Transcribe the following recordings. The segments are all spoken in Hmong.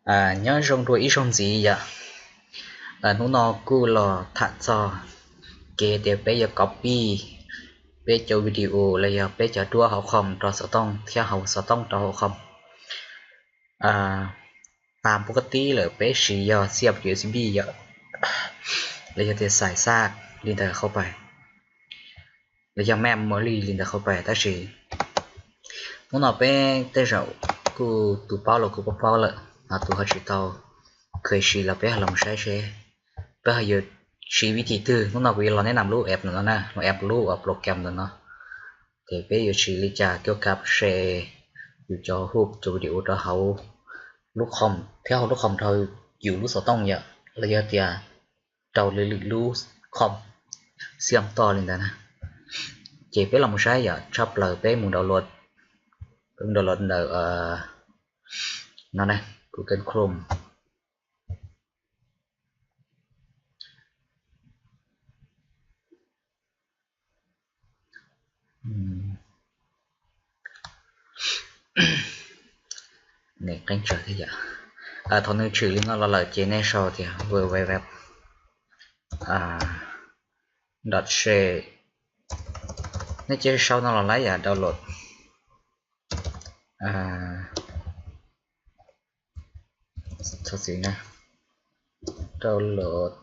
Nyob zoo dua ib zaug ntxiv yom. Hnub no kuj los tham txog kev tias peb yuav copy peb cov video los yog peb cov duab hauv com rau xov tooj thiab hauv xov tooj rau hauv com. Tag npuab kab tib lawm peb siv yog xiaj USB yom, los yog tias xais xaj li ntawd qhauv pais, los yog memory li ntawd qhauv pais, tab sis hnub no peb tej zaum kuj tus paub los kuj paub paub lawm, ho tus ho tsis tau kheev siv los peb ho los saib seb peb ho yuav siv vib thim twg. Hnub no kuv yuav los neb nam lub app ntawm no na, lub app lub program ntawm no, ces peb yuav siv li cas coj kab se yus cov hub cov video rau hauv lub com thiab hauv lub com rau yus lub xov tooj yom, los yog tias rau lwm lwm lub com xiam toj li ntawd na. Ces peb los mus saib yom, tshaj plaws peb mus download, peb mus download ntawm no na, Google Chrome. Nim qeeb tsawv thiab yom. Thaum nws tshwm li no los lawm ces nej sau tias www dot share, nej cia sau no los lawm yom, download Thov txim na. Download,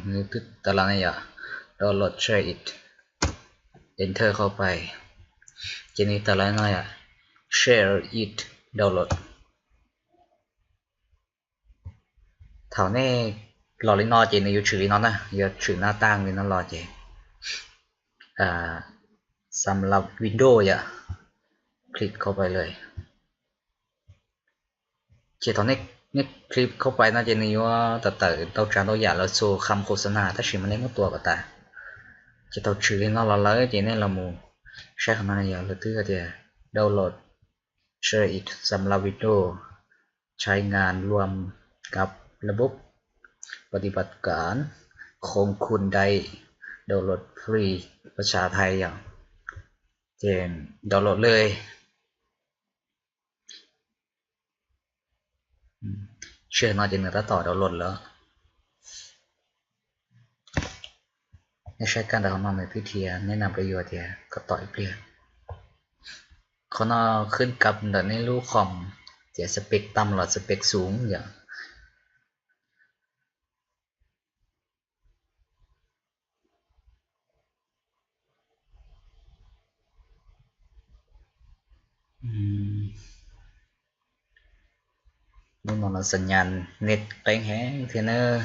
nws twb tawm los ne yom, download share it, enter qhauv pais, ces nws tawm los no yom, share it download. Thaum nej los li no ces nws yuav tshwm li no na, yuav tshwm nab tag li no los ces xam lab Windows yom, click qhauv pais lawm. Ces thaum nej click qhauv pais no ces nws yuav tawm tawm ntau tsav ntau yam lawv txhua kham khos nas, tab sis mas nej muab tua kom tas. Ces thaum tshwm li no los lawm ces nej los mus saib qhov no yog lawv twb tias download share it xam lab Windows, ใช้งานร่วมกับระบบปฏิบัติการของคุณได้ download free ภาษาไทย yom. Ces download lawm. Tshwm no ces nws tab tom download lawm. Nej saib kaj ntawm qhov no nws twb dhia, nej nam rau yus tias kom tos ib pliag. Qhov no khwb kab ntawm nej lub khoom tias spec tam los spec xum yom. Hnub no los xam nyas net qeeb heev thiab nawb.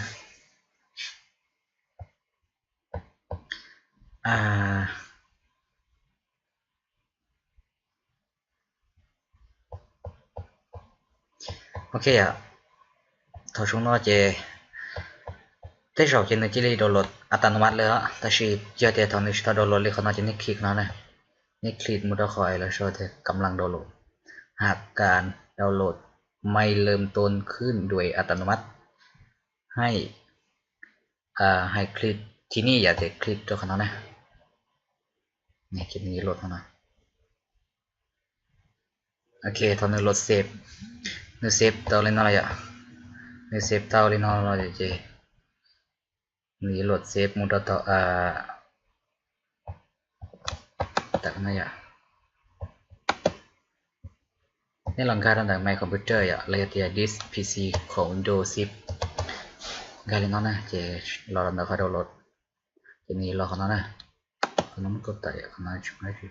Ok, thaum zoo no ces tej zaum ces nws cia li download อัตโนมัติ lawm, tab sis yog tias thaum nws tsis tau download li qhov no ces nej click no na, nej click mus rau qhov lawv sau tias กำลัง download, หากการดาวน์โหลดไม่เริ่มต้นขึ้นโดยอัตโนมัติ ให้ hais click ที่นี่ yom, ces click rau qhov no na. Nws yuav load no. Ok, thaum nws load save, nws save tau li no los yom, nws save tau li no los ces nws yuav load save mus rau tom ntawm no yom. Nej los nkag rau ntawm my computer yom, los yog tias this P C ของ Windows สิบ, nkag li no na ces los ntawm qhov download, ces nws los qhov no na, qhov no muab tua tawm, qhov no tsis muaj dab tsi.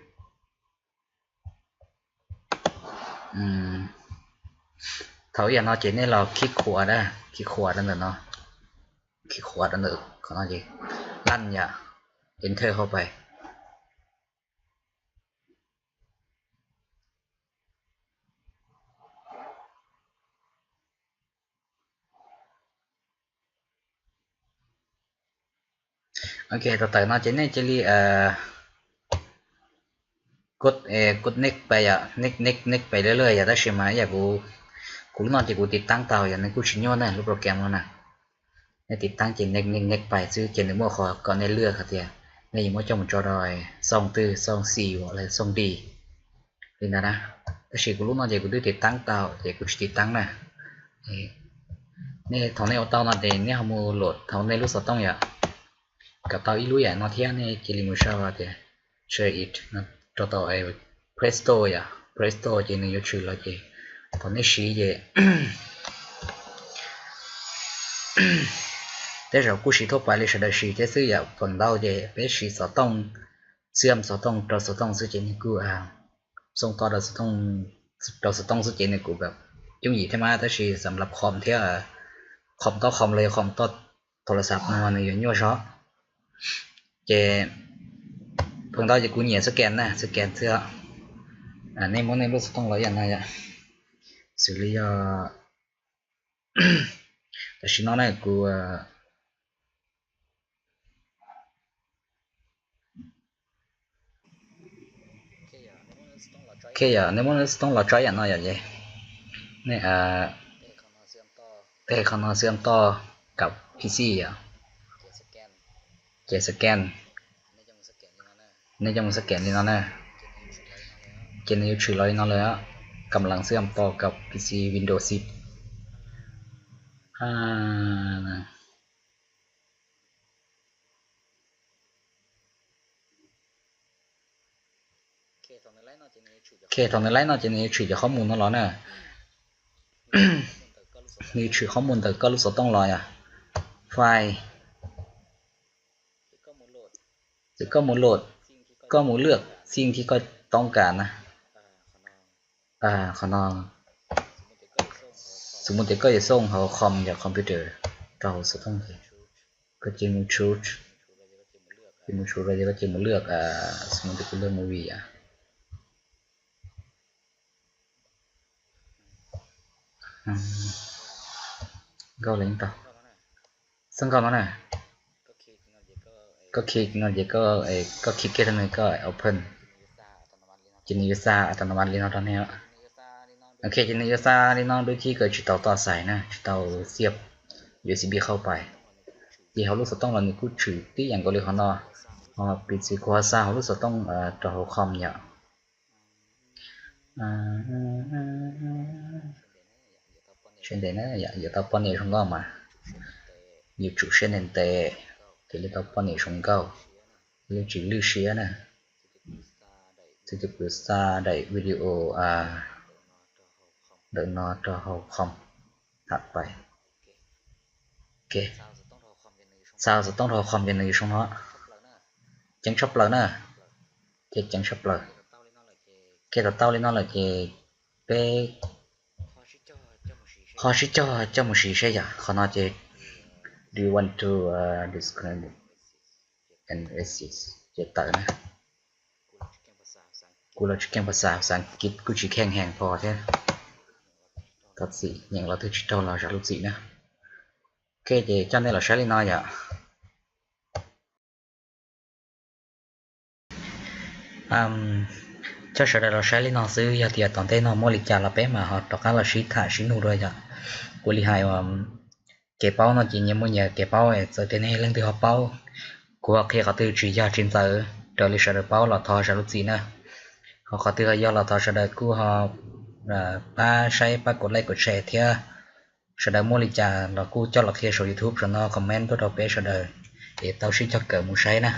Thaum ib yam no ces nej los khib khuam, khib khuam rau ntawm no, khib khuam rau ntawm qhov no ces laj yom, enter qhov pais. Ok, tau tawm no ces nej cia li kod next pais yom, next next next pais lawm lawm yom, tab sis mas ib yam kuv, kuv lub no ces kuv tiv taab tau yom, nws kuj tsis nyuaj na lub program no na. Nej tiv taab ces next next next pais xwb ces nws muaj qhov kom nej lwaj hais tias nej yuav muab coj mus tso rau xooj twg, xooj C los xooj D li ntawd na. Tab sis kuv lub no ces kuv twb tiv taab tau ces kuv tsis tiv taab na. Nej thaum nej ua tau no ces nej ho mus load tau nej lub xov tooj yom. Kom tau ib lub yam no thiab nej cia li mus sau tias share it no rau tau Play Store yom. Play Store ces nws yuav tshwm los ces thaum nej siv ces tej zaum kuj siv thuaj pais li sawv daws siv thiab xwb yom. Feem ntau ces peb siv xov tooj, xiam xov tooj rau xov tooj xwb ces nws kuj xoo to rau xov tooj xwb ces nws kuj yooj yim thiab mas, tab sis xam lab khom thiab, khom tau khom los yog khom tau thaum las xav no nws yuav nyuaj zog. Ces feem ntau ces kuv nyiam scan na, scan xwb. Nej muab nej lub xov tooj los yam no yom, xws li yog tam sim no na kuv Ok yom, nej muab nej xov tooj los tso yam no yom ces nej tej qhov no xwb toj kom P C yom, ces scan, nej coj mus scan li no na, ces nws yuav tshwm los li no lawm, kam lees xwb pom kom P C Windows xib. Ok, thaum nws laib no ces nws yuav tshwm cov qhov mus no los na. Nws yuav tshwm qhov mus ntawm koj lub xov tooj los yom. File, ces koj mus load, koj mus lwaj xim thib koj toob kas na. Qhov no, xws mus tias koj yuav xoo hauv com yom, computer rau hauv xov tooj ces koj cia mus choose, cia mus choose los ces koj cia mus lwaj, xws mus tias kuv lwaj movie yom. Nkauj li tau, xab nkauj no na. Koj click no ces koj, koj click kiag rau nws koj open, ces nws yuav xa automatic li no rau nej. Ok, ces nws yuav xa li no, dub cib koj tsis tau toj xais na, tsis tau xiab U S B qhau pais. Ces hauv lub xov tooj los nws kuj tshwm tib yam nkaus li qhov no. Ho piv txwv kuv ho xa hauv lub xov tooj rau hauv com yom. Siab ntev na, yuav tau poj niam zoo nkauj mas yuav tsum siab ntev ntev, thiaj li tau poj niam zoo nkauj, thiaj li tsis lwj siab na. Xws li kuv xa daim video ntawm no rau hauv com, tham pais. Ok, xa xov tooj rau com ces nws yuav zoo no, ceev tshaj plaws na, ces ceev tshaj plaws. Ok, tau tau li no lawm ces peb ho sib cog coj mus siv seb yom. Qhov no ces do you want to disconnect and exit, ces tawm na. Kuv los tsis keej pas xas, xas kiv kuj tsis kheej heev pho thiab. Thov txim, nyeem los twb tsis raug los zam lub txim na. Ok, ces coj nej los saib li no yom. Coj sawv daws los saib li no xwb, yog tias tom ntej no muaj li cas los peb mam ho rov qab los sib tham sib nug dua yom. Kuv li hais uas kev paub no ces nyias muaj nyias kev paub, txawm tias nej leej twg ho paub, kuv ho qhia qhov twg tsis yog tsis ntxaws raws li sawv daws paub los thov zam lub txim na. Ho qhov twg ho yog los thov sawv daws kuj ho pab saib pab kom like kom share thiab. Sawv daws muaj li cas los kuj coj los qhia saum YouTube saum no comment tuaj rau peb sawv daws es tau sib cog kawm mus saib na.